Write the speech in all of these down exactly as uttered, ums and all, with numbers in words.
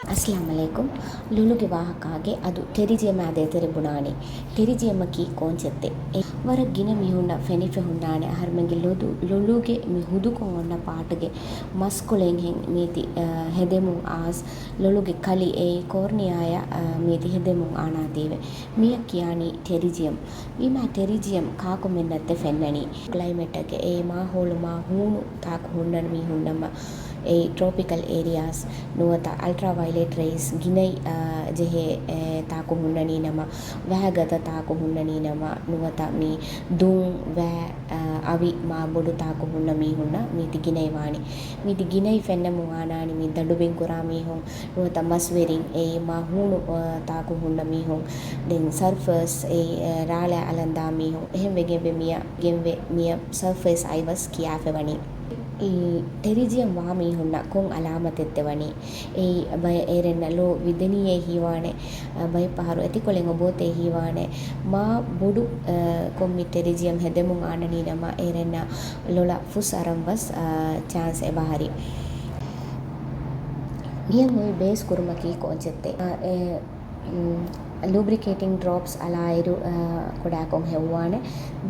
އައްސަލާމު ޢަލައިކުމް. ލޮލުގެ ވާހަކާގެ އަދު ޓެރިޖިއަމާ ދޭތެރެ ބުނާނީ. ޓެރިޖިއަމަކީ ކޯންޗެއްތެ؟ އެ ވަރަށް ގިނަ މީހުންނަށް ފެނިފަ ހުންނާނެ އަހަރުމެންގެ ލޮދު، ލޮލުގެ މި ހުދުކޮށް އޮންނަ ޕާޓުގެ މަސްކޮޅެއްހެން މީތި، އަ، ހެދެމުން އާސް، ލޮލުގެ ކަލި އެއީ ކޯރްނިއާޔަށް، އަ، މީތި ހެދެމުން އާނާތީވެ. މިއަށް ކިޔާނީ ޓެރިޖިއަމް. ވީމާ ޓެރިޖިއަމް ކާކުމެންނަށްތެ ފެންނަނީ؟ ކްލައިމެޓްގެ އެ މާހައުލު މާ ހޫނު ތާކު ހުންނަން މީހުންނަމަ، އެއީ ޓްރޮޕިކަލް އޭރިއާސް ނުވަތަ އަލްޓްރާ ވައިލެޓް ރޭސް ގިނައި، އާ، ޖެހޭ، އެ، ތާކު ހުންނަނީ ނަމަ، ވައިގަދަ ތާކު ހުންނަނީ ނަމަ، ނުވަތަ މި ދުން ވައި، އާ، އަވި މާ ބޮޑު ތާކު ހުންނަ މީހުންނަށް މީތި ގިނައި ވާނެ. މީތި ގިނައި ފެންނަމުން އާނާނީ މި ދަނޑުބިން ކުރާ މީހުން، ނުވަތަ މަސްވެރިން، އެއީ މާ ހޫނު، އާ، ތާކު ހުންނަ މީހުން، ދެން ސަރފޭސް، އެއީ، އާ، ރާޅާ އަލަންދާ މީހުން. އެހެން ވެގެންވެ މިއަށް ގެންވެ މިއަށް ސަރފޭސް އައިވަސް ކިޔާފަ ވަނީ. އެ ޓެރިޖިއަމް ވާ މީހުންނަށް ކޮން އަލާމަތެއްތެ ވަނީ؟ އެއީ ބައެއް އޭރެންނަށް ލޯ ވިދެނީއޭ ހީވާނެ، އަ، ބައެއް ފަހަރު އެތިކޮޅެއް އޮބޯތޭ ހީވާނެ. މާ ބޮޑު، އަ، ކޮން މި ޓެރިޖިއަމް ހެދެމުން އާނަނީ ނަމަ އޭރެންނަށް ލޮލަށް ފުސް އަރަން ވެސް، އަ، ޗާންސް އެބަހަރި. މިއަށް އޮތް ބޭސް ކުރުމަކީ ކޯންޗެއްތެ؟ އަ، އެ، އު، ލޫބްރިކޭޓިން ޑްރޮޕްސް އަޅާއިރު، އަ، ކުޑަކޮށް ހެއްވާނެ.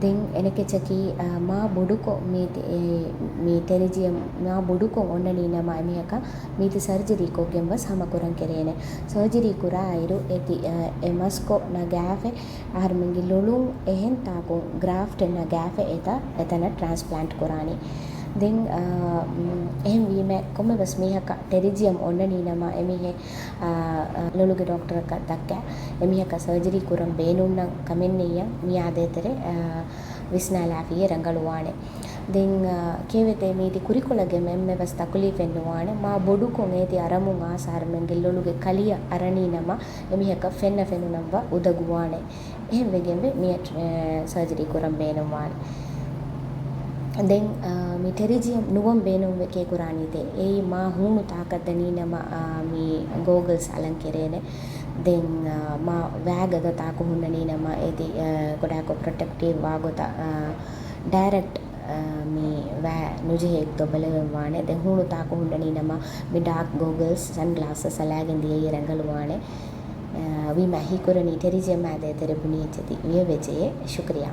ދެން އެނެކެޗަކީ، އަ، މާ ބޮޑުކޮށް މީ ތެ-، އެ، މި ޓެރިޖިއަމް މާ ބޮޑުކޮށް އޮންނަނީ ނަމަ އެމީހަކަށް މީތި ސަރޖަރީ ކޮށްގެން ވެސް ހަމަ ކުރަން ކެރޭނެ. ސަރޖަރީ ކުރާއިރު އެތި، އަ، އެ މަސްކޮށް ނަގާފަ އަހަރުމެންގެ ލޮލުން އެހެން ތާކު ގްރާފްޓެއް ނަގާފަ އެތަ އެތަނަށް ޓްރާންސްޕްލާންޓް ކުރާނީ. ދެން، އަ، އެހެން ވީމަ ކޮންމެ ވެސް މީހަކަށް ޓެރިޖިއަމް އޮންނަނީ ނަމަ އެމީހެއް އާ، އާ، ލޮލުގެ ޑޮކްޓަރަކަށް ދައްކާ. އެމީހަކަށް ސަރޖަރީ ކުރަން ބޭނުންނަން ކަމެއް ނެތްޔަ މިއާ ދޭތެރެ، އާ، ވިސްނާލާފިޔޭ ރަނގަޅުވާނެ. ދެން، އާ، ކޭވެތޭ މީތި ކުރިކޮޅަށް އެންމެ ވެސް ތަކުލީފެއް ނުވާނެ. މާ ބޮޑުކޮށް އޭތި އަރަމުން އާސް އަހަރުމެންގެ ލޮލުގެ ކަލިއަށް އަރަނީ ނަމަ އެމީހަކަށް ފެންނަ ފެނުނަން ވަ އުދަގޫވާނެ. އެހެން ވެގެންވެ މިއަށް، އެ، ސަރޖަރީ ކުރަން ބޭނުންވާނެ. ދެން، އާ، މި ޓެރިޖިއަމް ނުވަން ބޭނުންވެ ކޭ ކުރާނީތޭ؟ އެއީ މާ ހޫނު ތާކަށް ދަނީ ނަމަ، އާ، މި ގޯގަލްސް އަޅަން ކެރޭނެ. ދެން، އާ، މާ ވައިގަދަ ތާކު ހުންނަނީ ނަމަ އޭތި، އާ، ކުޑަކޮށް ޕްރޮޓެކްޓިވް ވާގޮތަށް، އާ، ޑައިރެކްޓް، އާ، މި ވައި ނުޖެހޭ އެއްގޮތް ބަލަވެން ވާނެ. ދެން ހޫނު ތާކު ހުންނަނީ ނަމަ މި ޑާކް ގޯގަލްސް، ސަންގްލާސަސް އަޅާގެން ދިޔައީ ރަނގަޅުވާނެ. އާ، ވީމާ ހީކުރަނީ ޓެރިޖިއަމާ ދޭތެރެ ބުނި އެއްޗެތި. ވިޔަ ވެއްޖެޔޭ. ޝުކުރިޔާ.